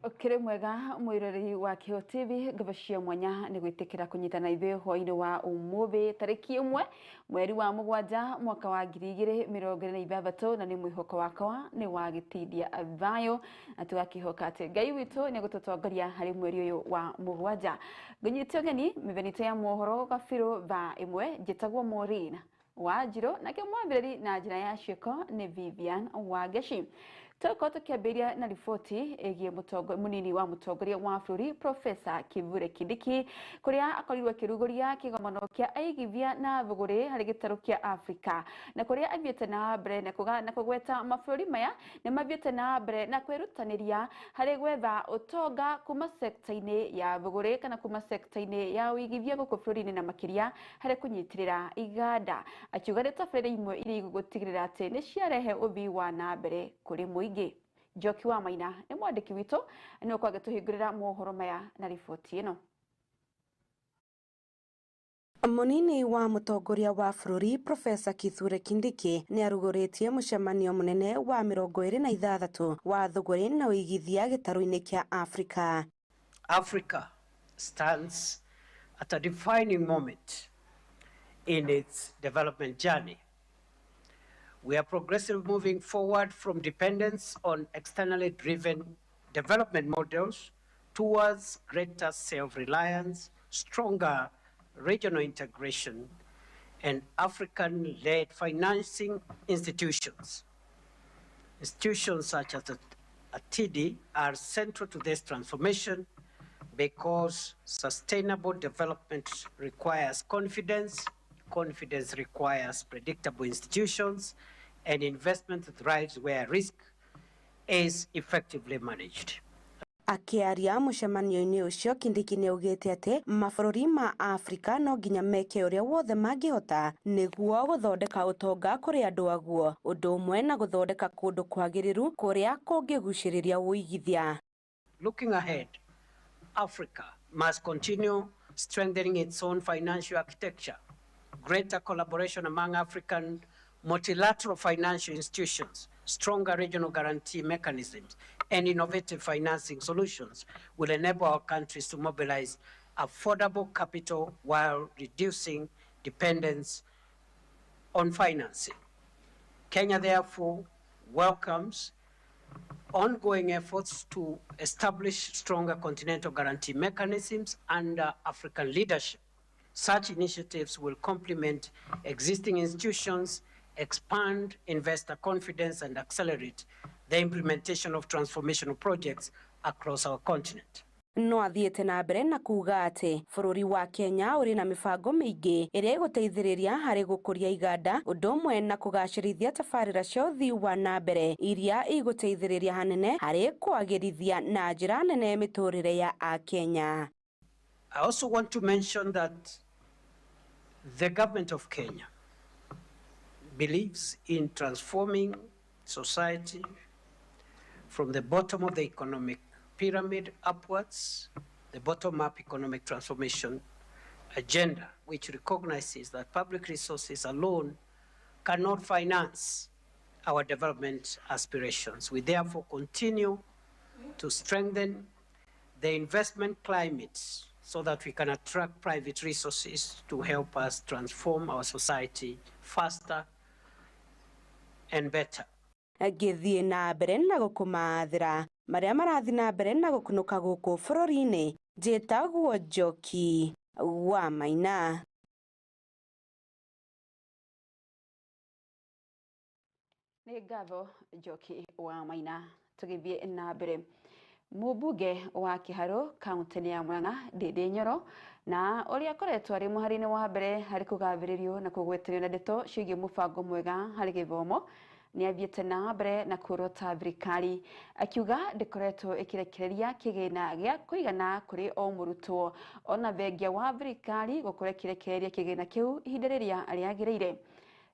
Ukiri mwega mwiroreri wa Kĩheo TV ngabo cia mwanya nĩ gwĩtĩkĩra kũnyitana ithuĩ hwaĩ-inĩ wa ũmũthĩ tarĩki 1 mweri wa 7 mwaka wa 2026 na nĩ mwĩhoko wakwa nĩ wa gĩtindia thayũ na tũgakĩhoka atĩ Ngai witũ nĩ egũtũtongoria harĩ mweri ũyũ wa 7. Ngũnyite ũgeni mĩthenitũ ya mohoro gabirũ thaa 1 njĩtagwo Maureen Wanjirũ nake mwambĩrĩri na njĩra ya ciĩko nĩ Vivian Wangeci. Tuko tukiambĩrĩria na riboti ĩgiĩ mũnini wa mũtongoria wa bũrũri Profesa Kithure Kindiki kũrĩa akorirwo akĩrugũria kĩgomano kĩa aigithia na thũgũrĩ harĩ gĩtarũ kĩa Afrika na kũrĩa athiĩte na mbere na kũgweta mabũrũri maya nĩ mathiĩte na mbere na kwĩrutanĩria harĩ gwetha ũtonga kuma sekta-inĩ ya thũgũrĩ kana kuma sekta-inĩ ya ũigithia gũkũ bũrũri-inĩ na makĩria harĩ kũnyitĩrĩra iganda, akiuga nĩ tabarĩra imwe iria igũtigĩrĩra atĩ nĩ ciarehe ũthii wa na mbere kũrĩ mũingĩ. Njoki wa Maina nĩ mwandĩki witũ nĩ ũkorwo agĩtũhingũrĩra mohoro maya na riboti ĩno. Munini wa mũtongoria wa bũrũri Profesa Kithure Kindiki nĩ arugũrĩtie mũcemanio mũnene wa 26 wa thũgũrĩ na ũigithia gĩtarũ-inĩ kĩa Afrika. Africa stands at a defining moment in its development journey. We are progressively moving forward from dependence on externally driven development models towards greater self-reliance, stronger regional integration, and African-led financing institutions. Institutions such as the ATIDI are central to this transformation because sustainable development requires confidence. Confidence requires predictable institutions, and investment thrives where risk is effectively managed. Akiaria mũcemanio-inĩ ũcio Kindiki nĩ augĩte atĩ mabũrũri ma Afrika no nginya meke ũrĩa wothe mangĩhota nĩguo gũthondeka ũtonga kũrĩ andũ aguo, ũndũ ũmwe na gũthondeka kũndũ kwagĩrĩru kũrĩa kũngĩgucĩrĩria ũigithia. Looking ahead, Africa must continue strengthening its own financial architecture. Greater collaboration among African multilateral financial institutions, stronger regional guarantee mechanisms, and innovative financing solutions will enable our countries to mobilize affordable capital while reducing dependence on financing. Kenya, therefore, welcomes ongoing efforts to establish stronger continental guarantee mechanisms under African leadership. Such initiatives will complement existing institutions, expand investor confidence, and accelerate the implementation of transformational projects across our continent. No athiĩte na mbere na kuuga atĩ bũrũri wa Kenya ũrĩ na mĩbango mĩingĩ ĩrĩa ĩgũteithĩrĩria harĩ gũkũria iganda, ũndũ ũmwe na kũgacĩrithia tabarĩra cia ũthii wa na mbere iria igũteithĩrĩria hanene harĩ kwagĩrithia na njĩra nene mĩtũrĩre ya Akenya. I also want to mention that the government of Kenya believes in transforming society from the bottom of the economic pyramid upwards, the bottom-up economic transformation agenda, which recognizes that public resources alone cannot finance our development aspirations. We therefore continue to strengthen the investment climate so that we can attract private resources to help us transform our society faster and better. Ngĩthiĩ na mbere na gũkũmathĩra marĩa marathiĩ na mbere na gũkunũka gũkũ bũrũri-inĩ, njĩtagwo Njoki wa Maina. Nĩ ngatho Njoki wa Maina. Tũgĩthiĩ na mbere, mũmbunge wa Kĩharũ kaunti-inĩ ya Murang'a Ndindi Nyoro na ũrĩa akoretwo arĩ mũhari-inĩ wa mbere harĩ kũgathĩrĩrio na kũgwetĩrio na ndeto ciĩgiĩ mũbango mwega harĩ gĩthomo nĩ athiĩte na mbere na kuorota thirikari akiuga ndĩkoretwo ĩkĩrekereria kĩgĩna gĩa kũigana kũrĩ o mũrutwo ona thengia wa thirikari gũkorwo ĩkĩrekereria kĩgĩna kĩu ihinda rĩrĩa rĩagĩrĩire.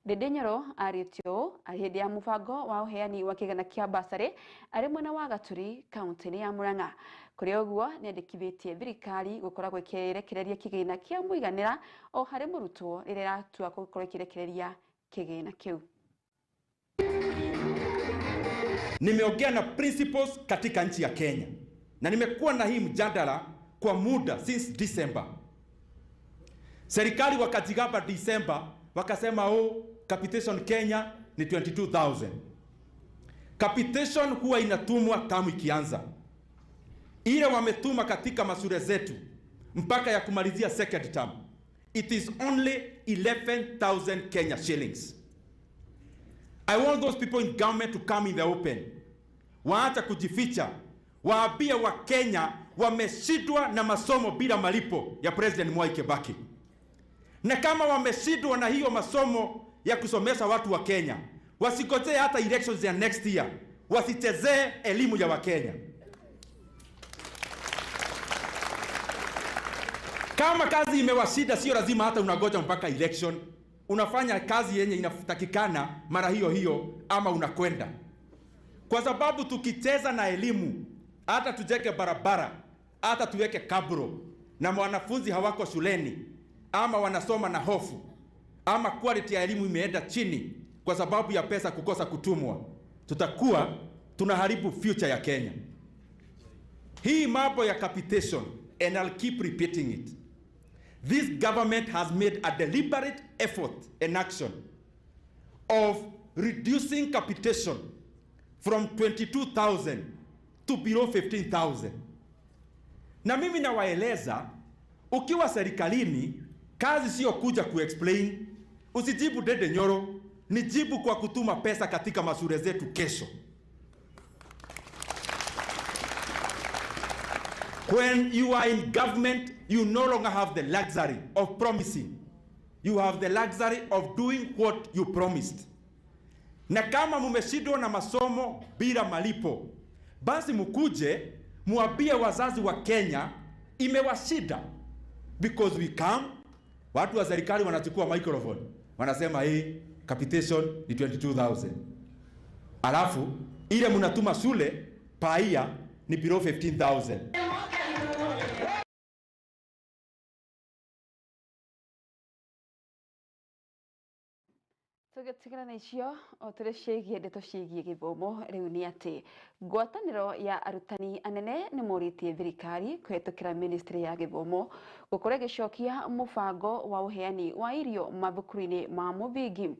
Ndindi Nyoro arĩtie ũũ hĩndĩ ya mũbango wa ũheani wa kĩgĩna kĩa basarĩ arĩ mwena wa Gaturi kaunti-inĩ ya Murang'a. Kũrĩ ũguo nĩandĩkithĩtie thirikari gũkoragwo ĩkĩrekereria kĩgĩna kĩa mũiganĩra o harĩ mũrutwo rĩrĩa ĩratua gũkorwo ĩkĩrekereria kĩgĩna kĩu. Nimeongea na principals katika nchi ya Kenya Na nimekuwa na hii mjadala kwa muda since December. Serikali wakajigamba December, wakasema oh, capitation Kenya ni 22,000. Capitation huwa inatumwa tamu ikianza. Ile wametuma katika mashule zetu mpaka ya kumalizia second term, it is only 11,000 Kenya shillings. I want those people in government to come in the open. Waacha kujificha, waambie wa Kenya wameshindwa na masomo bila malipo ya President Mwai Kibaki. Na kama wameshindwa na hiyo masomo ya kusomesha watu wa Kenya, wasigojee hata elections ya next year, wasichezee elimu ya Wakenya. Kama kazi imewashinda, sio lazima hata unangoja mpaka election. Unafanya kazi yenye inatakikana mara hiyo hiyo, ama unakwenda. Kwa sababu tukicheza na elimu, hata tujenge barabara, hata tuweke kabro, na wanafunzi hawako shuleni, ama wanasoma na hofu, ama quality ya elimu imeenda chini kwa sababu ya pesa kukosa kutumwa, tutakuwa tunaharibu future ya Kenya. Hii mambo ya capitation, and I'll keep repeating it, this government has made a deliberate effort and action of reducing capitation from 22,000 to below 15,000. Na mimi nawaeleza, ukiwa serikalini, kazi sio kuja kuexplain. Usijibu dede nyoro, ni jibu kwa kutuma pesa katika mashule zetu kesho. When you are in government, you no longer have the luxury of promising. You have the luxury of doing what you promised. Na kama mumeshindwa na masomo bila malipo, basi mukuje muambie wazazi wa Kenya imewashinda. Because we come, watu wa serikali wanachukua microphone, wanasema hii capitation ni 22,000. Alafu ile mnatuma shule paia ni below 15,000. Tũgĩtigana na icio o tũrĩ ciĩgiĩ ndeto ciĩgiĩ gĩthomo rĩu nĩ atĩ ngwatanĩro ya arutani anene nĩ morĩtie thirikari kũhetũkĩra ministry ya gĩthomo gũkorwo ĩgĩcokia mũbango wa ũheani wa irio mathukuru-inĩ ma mũthingi.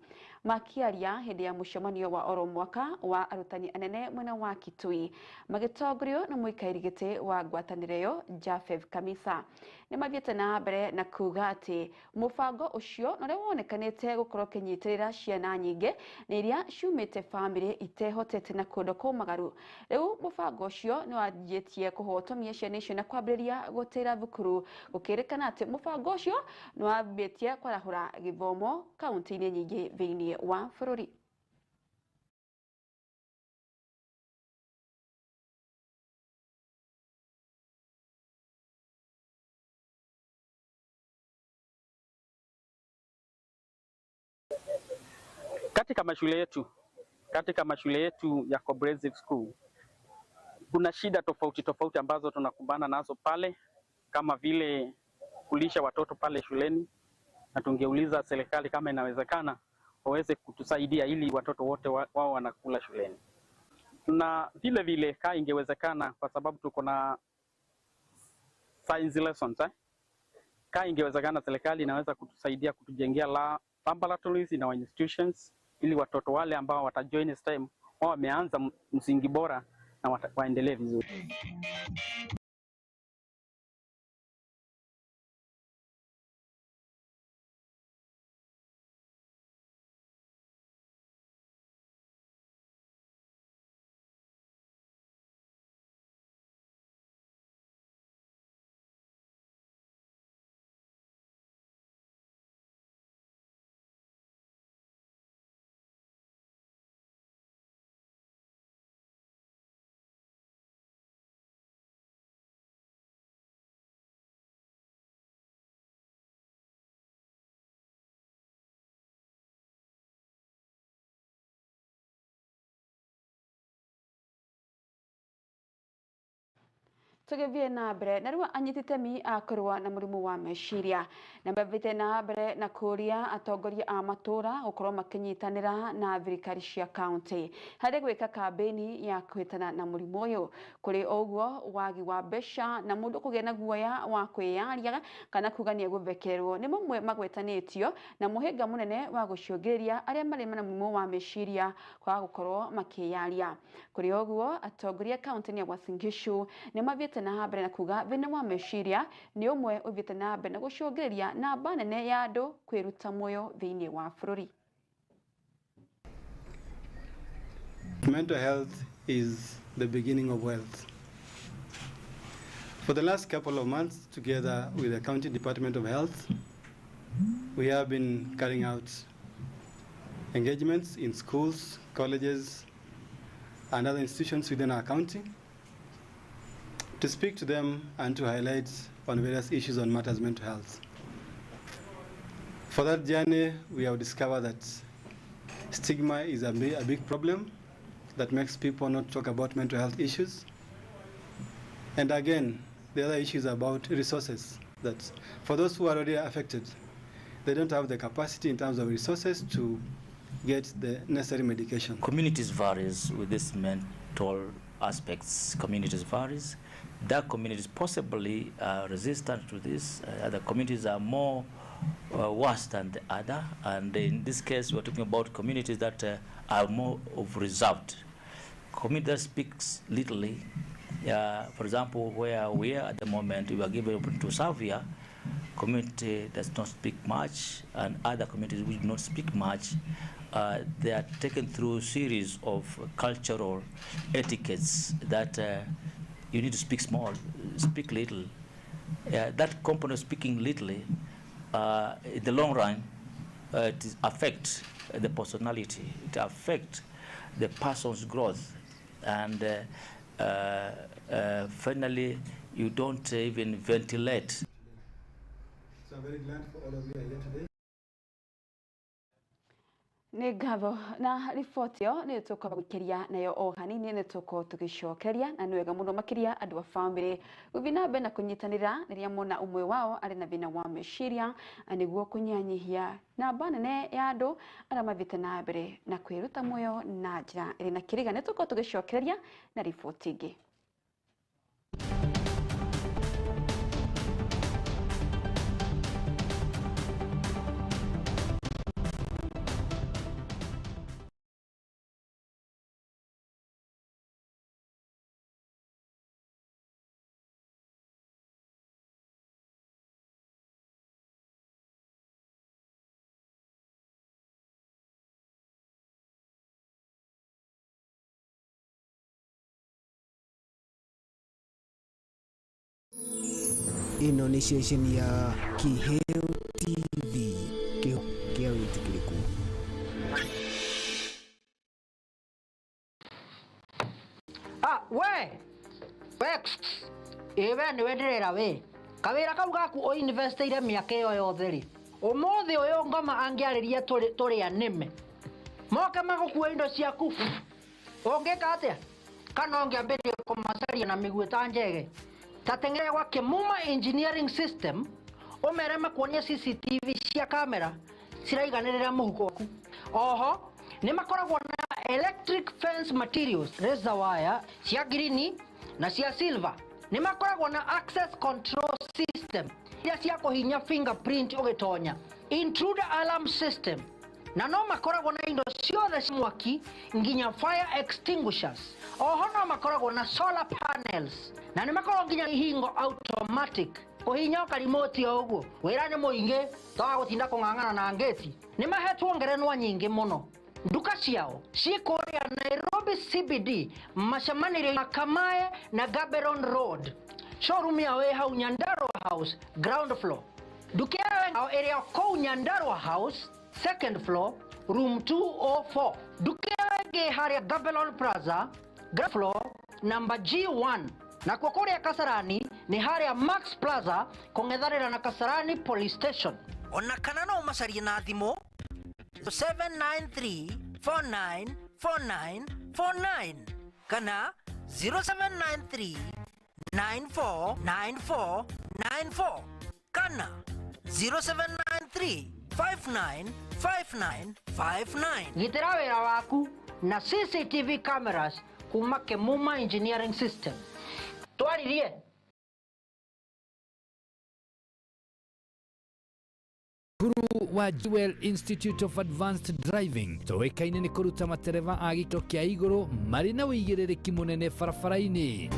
Makĩaria hĩndĩ ya mũcemanio wa oro mwaka wa arutani anene mwena wa Kitui magĩtongorio nĩ mũikarĩri gĩtĩ wa ngwatanĩro ĩyo Japheth Kamisa, nĩ mathiĩte na mbere na kuga atĩ mũbango ũcio na ũrĩa wonekanĩte gũkorwo ũkĩnyitĩrĩra ciana nyingĩ nĩ iria ciumĩte bamĩrĩ itehotete na kũndũ kũmagaru. Rĩu mũbango ũcio nĩ wanjĩtie kũhotomia ciana icio na kwambĩrĩria gũtĩra thukuru, gũkĩrĩkana atĩ mũbango ũcio nĩ wambĩtie kwarahũra gĩthomo kaunti-inĩ nyingĩ thĩinĩ wa bũrũri. Katika mashule yetu ya Comprehensive School kuna shida tofauti tofauti ambazo tunakumbana nazo pale, kama vile kulisha watoto pale shuleni, na tungeuliza serikali kama inawezekana waweze kutusaidia ili watoto wote wao wanakula shuleni. Na vile vile kaa ingewezekana, kwa sababu tuko na science lessons, kaa ingewezekana serikali inaweza kutusaidia kutujengea laboratories in our institutions ili watoto wale ambao watajoin STEM wao wameanza msingi bora na waendelee vizuri. Tũgĩthiĩ na mbere na rĩu anyiti itemi a kũrũa na mũrimũ wa meciria na mathiĩte na mbere na kũũria atongoria a matũũra gũkorwo makĩnyitanĩra na thirikari cia kaunti harĩ gwĩka kambĩini ya kũhĩtana na mũrimũ ũyũ. Kũrĩ ũguo wagi wa mbeca na mũndũ kũgĩa na guoya wa kwĩyaria kana kuga nĩ egũthekererwo nĩ mamwe magwetanĩtio na mũhĩnga mũnene wa gũcũngĩrĩria arĩa marĩ na mũrimũ wa meciria kwaga gũkorwo makĩyaria. Kũrĩ ũguo atongoria kaunti-inĩ ya Uasin Gishu nĩ mathiĩte na mbere na kuga thĩna wa meciria nĩ ũmwe ũthiĩte na mbere na gũcũngĩrĩria namba nene ya andũ kwĩruta muoyo thĩinĩ wa bũrũri. Mental health is the beginning of wealth. For the last couple of months, together with the County Department of Health, we have been carrying out engagements in schools, colleges, and other institutions within our county to speak to them and to highlight on various issues on matters mental health. For that journey, we have discovered that stigma is a big problem that makes people not talk about mental health issues. And again, the other issue is about resources, that for those who are already affected, they don't have the capacity in terms of resources to get the necessary medication. Communities varies with this mental aspects. Communities varies. That communities possibly are resistant to this. Other communities are more worse than the other. And in this case, we're talking about communities that are more of reserved. Community that speaks little. For example, where we are at the moment, we are given to serve here. Community does not speak much, and other communities which do not speak much, they are taken through series of cultural etiquettes that you need to speak small, speak little. That component of speaking little, in the long run, it affects the personality, it affects the person's growth, and finally, you don't even ventilate. So I'm very glad for all of you are here today. Nĩ ngatho na riboti ĩyo nĩ tũkorwo gũikĩria nayo o hanini nĩ tũkorwo tũgĩcokeria na nĩ wega mũno makĩria andũ a bamĩrĩ gũthiĩ na mbere na kũnyitanĩra rĩrĩa mona ũmwe wao arĩ na thĩna wa meciria nĩguo kũnyihanyihia namba nene ya andũ arĩa mathiĩte na mbere na kwĩruta muoyo na njĩra ĩrĩ na kĩrĩga. Nĩ tũkorwo tũgĩcokereria na riboti ĩngĩ. Ĩno nĩ ceceni ya Kiheo TV, kĩho kĩa wĩtĩkĩrĩku. We ĩ we nĩwe ndĩrera we kawĩra kau gaku ũinvestĩire mĩaka ĩyo yothe rĩ, ũmũthĩ ũyũ ngoma angĩarĩria tũrĩ anĩme moke magũkue indo ciaku, ũngĩka atĩa? Kana ũngĩambĩrĩria kũmacaria na mĩguĩ ta njege? Tateng'ere gwa Kimuma Engineering System ũmere makuonie CCTV cia kamera ciraiganĩrĩra mũhuko waku. Oho nĩ makoragwo na electric fence materials, razor wire cia green na cia silver. Nĩ makoragwo na access control system iria cia kũhinya fingerprint ũgĩtonya, intruder alarm system, na no makoragwo na indo ciothe cia mwaki nginya fire extinguishers. Oho no makoragwo na solar panels na nĩ makoragwo nginya ihingo automatic kũhinya karimoti o ũguo. Wĩra nĩ mũingĩ toga gũtinda kũng'ang'ana na ngĩti. Nĩ mahetwo ngerenwa nyingĩ mũno. Nduka ciao ciĩ kũrĩa Nairobi CBD, macemanĩrio ya Kamae na Gaborone Road. Showroom yao ĩ hau Nyandarua House ground floor. Nduka yao ĩrĩa kũu Nyandarua House second floor room 204. Nduka ĩngĩ harĩa Gaborone Plaza ground floor number G1. Nakuo kũrĩa Kasarani nĩ harĩa Max Plaza kũng'ethanĩra na Kasarani Police Station. Ona kana no ũmacarie na thimũ 793 4949 49 kana 0793 94 94 94 kana 0793 59 59 59. Gitĩra wĩra waku na CCTV cameras kuma Kemuma Engineering System. Twaririe. Cukuru wa Jewel Institute of Advanced Driving tũĩkaine nĩ kũruta matereba a gĩkĩro kĩa igũrũ marĩ na ũigĩrĩrĩki mũnene barabara-inĩ.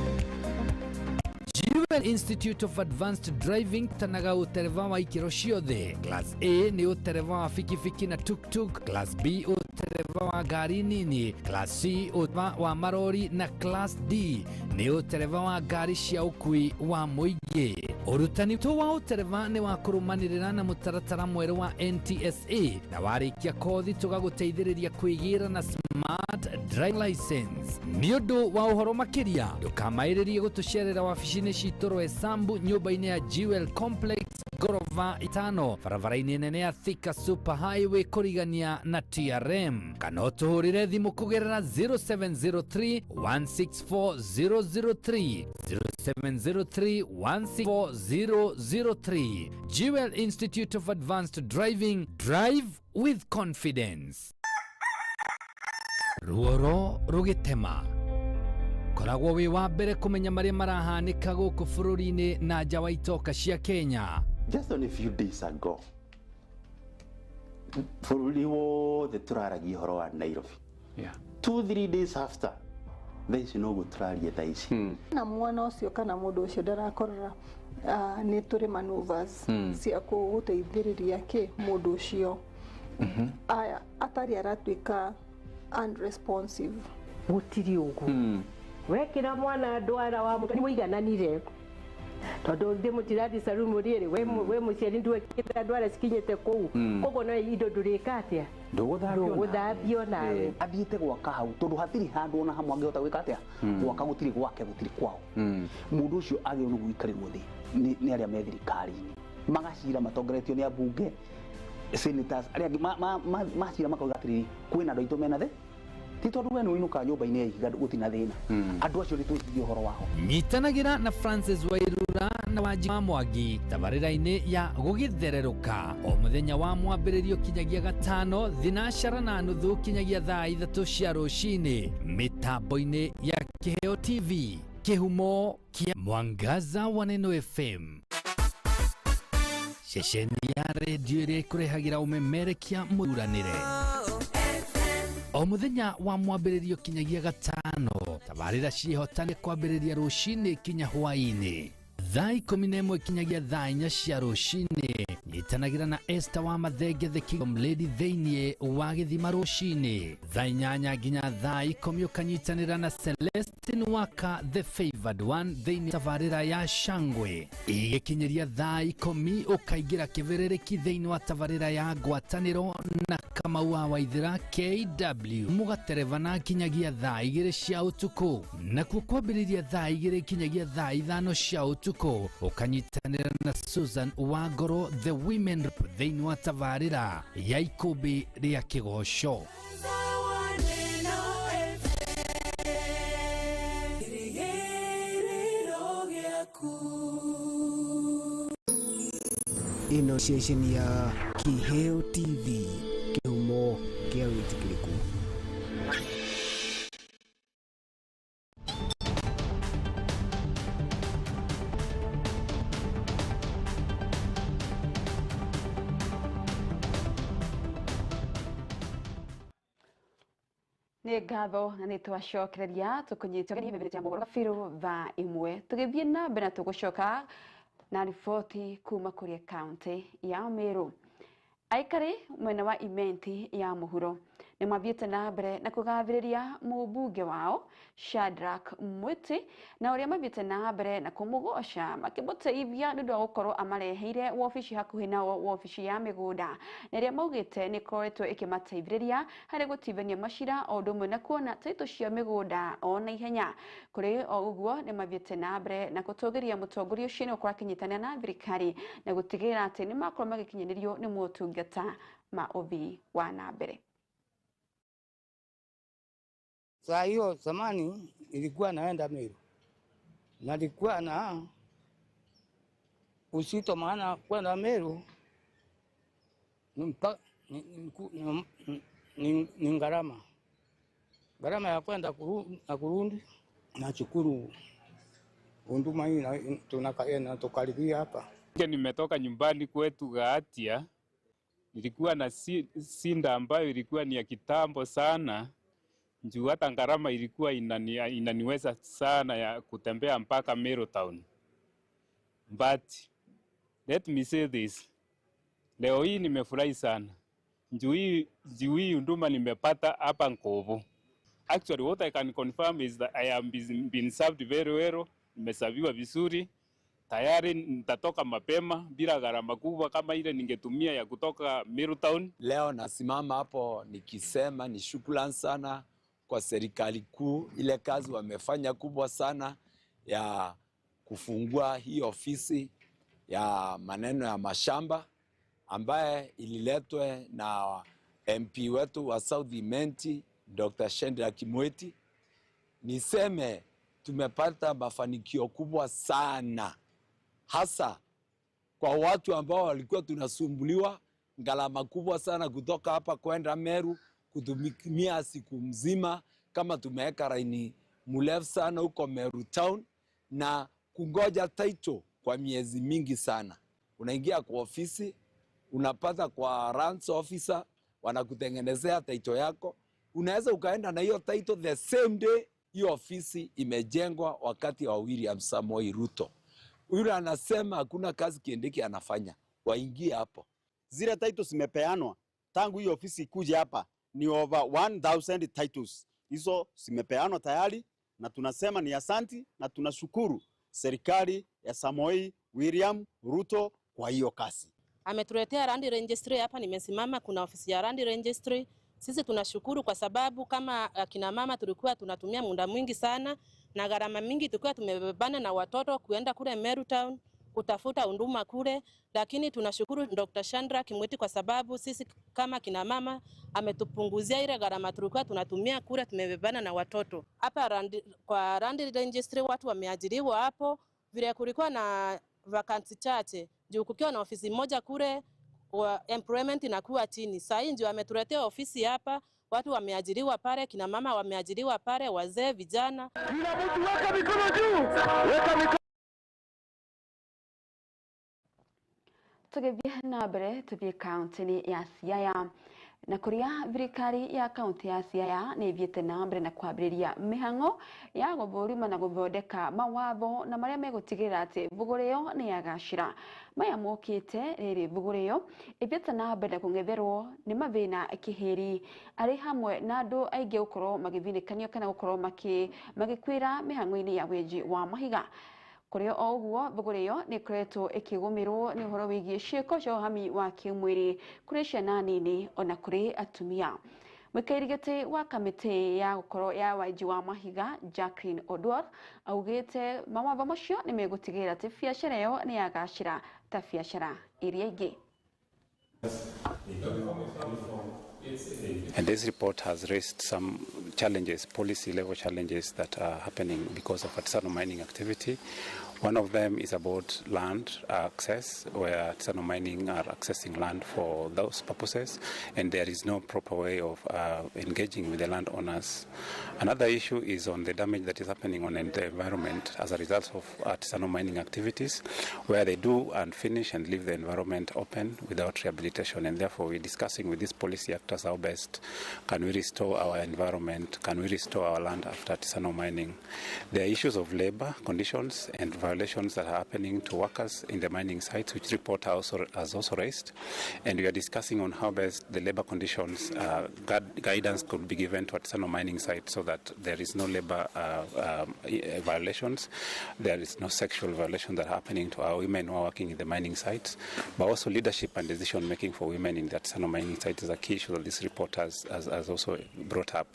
Jewel Institute of Advanced Driving tanaga ũtereba wa ikĩro ciothe. Class A nĩ ũtereba wa bikibiki na tuktuk, Class B ũtereba wa ngari nini, Class C ũtereba wa marori na Class D nĩ ũtereba wa ngari cia ũkui wa mũingĩ. Ũrutani tu wa ũtereba nĩ wa kũrũmanĩrĩra na mũtaratara mwerũ wa NTSA na warĩkia kothi tũgagũteithĩrĩria kwĩgĩra na smart driving license. Nĩ ũndũ wa ũhoro makĩria ndũkamaĩrĩrie gũtũcerera wabici-inĩ citũ Roysambu nyũmba-inĩ ya Jewel Complex ngorova 5 barabara-inĩ nene ya Thika Super Highway kũrigania na TRM, kana ũtũhũrĩre thimũ kũgerera 0703 164 003 0703 164 003. Jewel Institute of Advanced Driving, drive with confidence. Ruoro rũgĩtema, koragwo wĩ wa mbere kũmenya marĩa marahanĩka gũkũ bũrũri-inĩ na nja wa itoka cia Kenya. Just only a few days ago, bũrũri wothe tũraragia ũhoro wa Nairobi. 2-3 days after, thaa ici noguo tũraria thaa ici. Na mwana ũcio kana mũndũ ũcio ndarakorora nĩ tũrĩ maneuvers cia gũteithĩrĩria kĩ mũndũ ũcio aya atarĩ aratuĩka unresponsive. Gũtirĩ ũguo wekĩra mwana ndwara wa nĩ mũigananire tondũ thĩ mũtirathi sarumu rĩrĩ we mũciari ndwekĩra ndwara cikinyĩte kũu koguo no indo ndũrĩka atĩa ndũgũthambio nawe. Athiĩte gwaka hau tondũ hatirĩ handũ ona hamwe angĩhota gwĩka atĩa gwaka, gũtirĩ gwake gũtirĩ kwao. Mũndũ ũcio agĩrĩirwo nĩ gũikarĩrwo thĩ nĩ arĩa me thirikari-inĩ magacira matongoretio nĩ ambunge, senators arĩa angĩ macira makauga atĩrĩrĩ kwĩna andũ aitũ mena thĩ ti tondũ we nĩ ũinũkaga nyũmba-inĩ ya ihiga gũtirĩ na thĩna. Andũ acio nĩ twĩcirie ũhoro wao. Nyitanagĩra na Francis Wairura na Wanji wa Mwangi tabarĩra-inĩ ya gũgĩthererũka o mũthenya wa mwambĩrĩrio kinyagia gatano 4:30 kinyagia thaa 3 cia rũcinĩ mĩtambo-inĩ ya Kĩheo TV, kĩhumo kĩa Mwangaza wa Neno FM, ceceni ya redio ĩrĩa ĩkũrehagĩra ũmemerekia mũthuranĩre o mũthenya wa mwambĩrĩrio kinyagia gatano. Tabarĩra ciĩhotane kwambĩrĩria rũcinĩ kinya hwaĩ-inĩ thaa 11 kinyagia thaa 4 cia rũcinĩ. Nyitanagĩra na Esther wa Mathenge the Kingdom Lady thĩinĩ wa gĩthima rũcinĩ thaa 8 nginya thaa 10 ũkanyitanĩra na Celestine Waka the Favored One thĩinĩ tabarĩra ya Shangwe. Igĩkinyĩria thaa 10 ũkaingĩra kĩbĩrĩrĩki thĩinĩ wa tabarĩra ya ngwatanĩro na Kamau wa Waithera KW mũgaterebana kinyagia thaa 2 cia ũtukũ, nakuo kwambĩrĩria thaa 2 kinyagia thaa 5 cia ũtukũ ũkanyitanĩra na Susan Wangoro the Women Rep thĩinĩ wa tabarĩra ya ikũmbĩ rĩa kĩgoco. Ĩno ceceni ya Kĩheo TV, kĩhumo kĩa wĩtĩkĩrĩku. Nĩ ngatho na nĩ twacokereria tũkũnyita ũgeni mohoro biũ thaa 1 tũgĩthiĩ na mbere na tũgũcoka na riboti kuma kũrĩ kaunti ya Meru. Aikari mwena wa Imenti ya mũhuro nĩ mathiĩte na mbere na kũgathĩrĩria mũmbunge wao Shadrack Mwiti na ũrĩa mathiĩte na mbere na kũmũgoca makĩmũteithia nĩ ũndũ wa gũkorwo amareheire wabici hakuhĩ nao, wabici ya mĩgũnda, na ĩrĩa maugĩte nĩ ĩkoretwo ĩkĩmateithĩrĩria harĩ gũtithania macira o ũndũ ũmwe na kuona taitũ cia mĩgũnda o na ihenya. Kũrĩ o ũguo nĩ mathiĩte na mbere na gũtũgĩria mũtongoria ũcio nĩ gũkorwo akĩnyitanĩra na thirikari na gũtigĩrĩra atĩ nĩ makorwo magĩkinyanĩrio nĩ motungata ma ũthii wa na mbere. Saa hiyo zamani nilikuwa naenda Meru. Nalikuwa na uzito, maana kwenda Meru ni gharama. Gharama ya kwenda na kurudi. Nashukuru huduma hii tunatukaribia hapa. Nimetoka nyumbani kwetu Gaatia, nilikuwa na sinda ambayo ilikuwa ni ya kitambo sana, juu hata gharama ilikuwa inaniweza sana ya kutembea mpaka Meru Town. But let me say this, leo hii nimefurahi sana juu hii huduma nimepata hapa Nkovu. Actually what I can confirm is that I am been served very well, nimeserviwa vizuri. Tayari nitatoka mapema bila gharama kubwa kama ile ningetumia ya kutoka Meru Town. Leo nasimama hapo nikisema ni shukrani sana kwa serikali kuu, ile kazi wamefanya kubwa sana ya kufungua hii ofisi ya maneno ya mashamba ambaye ililetwe na MP wetu wa South Imenti Dr. Shendra Kimweti. Niseme tumepata mafanikio kubwa sana, hasa kwa watu ambao walikuwa tunasumbuliwa gharama kubwa sana kutoka hapa kwenda Meru, kutumia siku mzima kama tumeweka laini mrefu sana huko Meru Town na kungoja title kwa miezi mingi sana. Unaingia kwa ofisi, unapata kwa lands officer, wanakutengenezea title yako. Unaweza ukaenda na hiyo title the same day. Hiyo ofisi imejengwa wakati wa William Samoei Ruto. Yule anasema hakuna kazi Kindiki anafanya, waingie hapo. Zile titles zimepeanwa tangu hiyo ofisi ikuje hapa ni over 1000 titles. Hizo zimepeanwa tayari na tunasema ni asanti na tunashukuru serikali ya Samoei William Ruto kwa hiyo kazi. Ametuletea land registry hapa, nimesimama kuna ofisi ya land registry. Sisi tunashukuru kwa sababu kama akina mama tulikuwa tunatumia muda mwingi sana na gharama mingi, tulikuwa tumebebana na watoto kuenda kule Meru Town kutafuta huduma kule, lakini tunashukuru Dr. Chandra Kimweti kwa sababu sisi kama kina mama ametupunguzia ile gharama tulikuwa tunatumia kule, tumebebana na watoto. Hapa kwa land registry watu wameajiriwa hapo, vile kulikuwa na vacancy chache, juu kukiwa na ofisi moja kule employment inakuwa chini. Sasa hii ndio ametuletea ofisi hapa, watu wameajiriwa pale, kina mama wameajiriwa pale, wazee, vijana. Kila mtu weka mikono juu. Weka mikono. Tũgĩthiĩ na mbere tũthiĩ kaunti-inĩ ya Siaya na kũrĩa thirikari ya kaunti ya Siaya nĩ ĩthiĩte na mbere na kwambĩrĩria mĩhang'o ya gũthũrima na gũthondeka mawatho na marĩa megũtigĩrĩra atĩ thũgũrĩ ĩyo nĩ yagacĩra. Maya mokĩte rĩrĩ thũgũrĩ ĩyo ĩthiĩte na mbere na kũng'etherwo nĩ mathĩna kĩhĩri arĩ hamwe na andũ aingĩ gũkorwo magĩthinĩkanio kana gũkorwo magĩkuĩra mĩhang'o-inĩ ya wenji wa mahiga. Kũrĩ o ũguo thũgũrĩ ĩyo nĩ ĩkoretwo ĩkĩgũmĩrwo nĩ ũhoro wĩgiĩ ciĩko cia ũhami wa kĩmwĩrĩ kũrĩ ciana nini ona kũrĩ atumia. Mũikarĩri gĩtĩ wa kamĩtĩ ya gũkorwo ya wenji wa mahiga Jacqueline Odwar augĩte mawatho macio nĩ megũtigĩrĩra atĩ biacara ĩyo nĩ yagacĩra ta biacara iria ingĩ. And this report has raised some challenges, policy level challenges that are happening because of artisanal mining activity. One of them is about land access, where artisanal mining are accessing land for those purposes, and there is no proper way of engaging with the landowners. Another issue is on the damage that is happening on the environment as a result of artisanal mining activities, where they do and finish and leave the environment open without rehabilitation. And therefore, we're discussing with these policy actors how best can we restore our environment, can we restore our land after artisanal mining. There are issues of labor conditions and violations that are happening to workers in the mining sites, which report has also raised, and we are discussing on how best the labor conditions guidance could be given to artisanal mining sites so that there is no labor violations, there is no sexual violation that are happening to our women who are working in the mining sites, but also leadership and decision making for women in the artisanal mining sites is a key issue that this report has also brought up.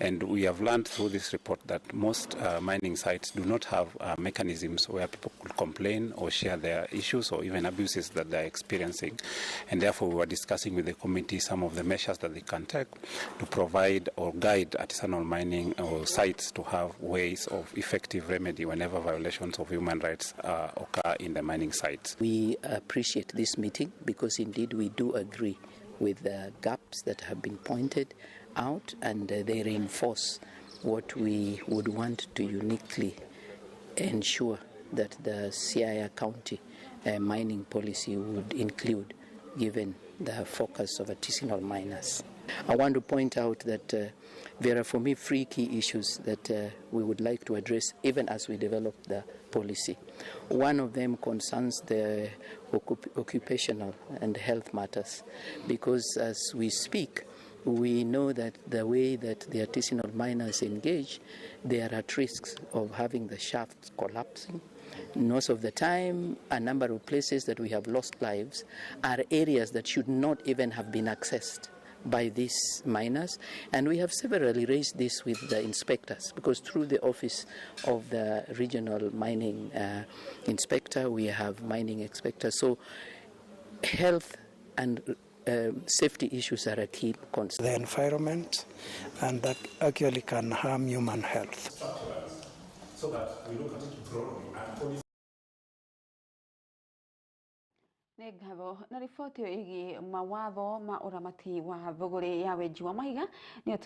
And we have learned through this report that most mining sites do not have mechanisms where people could complain or share their issues or even abuses that they are experiencing. And therefore, we were discussing with the committee some of the measures that they can take to provide or guide artisanal mining or sites to have ways of effective remedy whenever violations of human rights occur in the mining sites. We appreciate this meeting because indeed we do agree with the gaps that have been pointed out, and they reinforce what we would want to uniquely ensure that the Siaya County mining policy would include, given the focus of artisanal miners. I want to point out that there are, for me, three key issues that we would like to address even as we develop the policy. One of them concerns the occupational and health matters, because as we speak, we know that the way that the artisanal miners engage, they are at risk of having the shafts collapsing. Most of the time, a number of places that we have lost lives are areas that should not even have been accessed by these miners, and we have severally raised this with the inspectors, because through the office of the regional mining inspector, we have mining inspectors. So health and safety issues are a key concern. The environment, and that actually can harm human health. So that we look at it broadly and policy. Nĩ ngatho na riboti ĩyo ĩgiĩ mawatho ma ũramati wa thũgũrĩ ya wenji wa mahiga nĩyo.